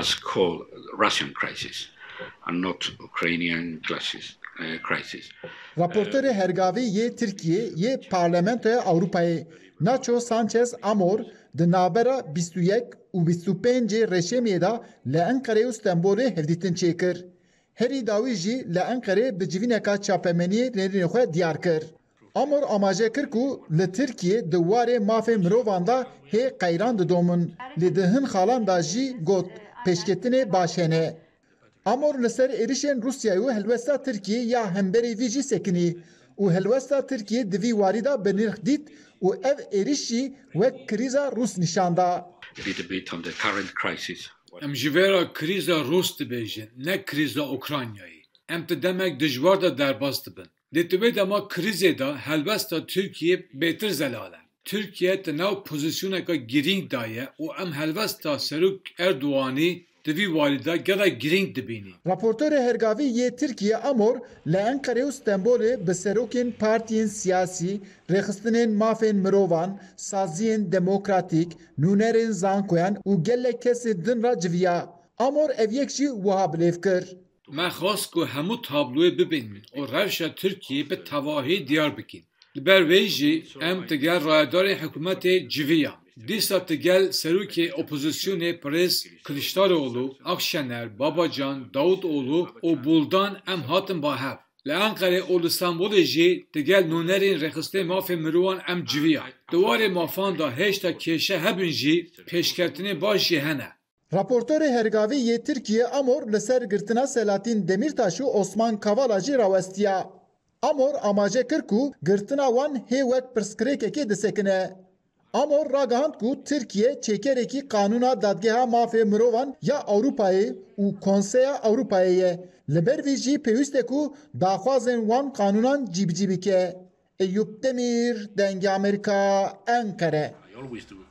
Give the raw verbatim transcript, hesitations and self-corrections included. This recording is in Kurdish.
us call Russian crisis and not Ukrainian crisis. Uh, crisis. Raportorê hergavî yê Tirkiyê yê Parlamentoya Ewropayê Nacho Sanchez Amor di navbera bîst û yek û bîst û pêncê Reşemiyê de li Enqerê û Stenbolê hevdîtin çêkir. Herî dawî jî li Enqerê bi civîneka çapemeniyê nêrînê xwe diyar kir. Amor amaje kir ku li Tirkiyê di warê mafê mirovan de hê qeyran didomin, lê di hin xalan de jî got pêşketinê baş hene. Amor li ser êrişên Rûsyayê û helwesta Tirkiyê ya hemberî vî jî sekinî û helwesta Tirkiyê di vî warî de bi nirx dît û ev êriş jî wek krîza Rûs nîşan da. A little bit on the current crisis. Em ji vê re krîza Rûs dibêjin, ne krîza Ukraynayê. Em di demek dijwar de derbas dibin. Lê di wê dema krîzê de helwesta Tirkiyê bêtir zelal e. Tirkiye di nav pozîsyoneke girîng de ye û em helwesta Serok Erdoganî di vî warî de gelek girîng dibînî. Raportorê hergavî yê Tirkiyê Amor li Enqerê û Stenbolê bi serokên partiyên siyasî, rêxistinên mafên mirovan, saziyên demokratîk, nûnerên zankoyan û gelek kesên din re civiya. Amor ev yek jî wiha bilêv kir. Me xwest ku hemû tabloyê bibînin û rewşa Tirkiyê bi tevahî diyar bikin. Li ber wê jî em digel rayedarên hikûmetê civiyan. Dîsa digel serokê opozîsyonê birêz Kiliçdaroglu, Akşener, Babacan, Davutoğlu û Buldan em hatin ba hev. Li Enqerê û li Stenbolê jî digel nûnerên rêxistinên mafên mirovan em civiyan. Di warê mafan de hêşta kêşe hebin jî pêşketinên baş jî hene. Raportorê hergavî yê Tirkiyê Amor li ser girtina Selahattin Demirtaş û Osman Kavala jî rawestiya. Amor amaje kir ku girtina wan hê wek pirsgirêkekê disekine. Amor ragihand ku Tirkiye çêkerekî Qanûna Dadgeha Mafê Mirovan ya Ewropayê û Konseya Ewropayê ye. Li ber vî jî pêwîst e ku daxwazên wan qanûnan cîbicî bike. Eyûp Demîr, Dengê Amerîka, Enqere. I always do.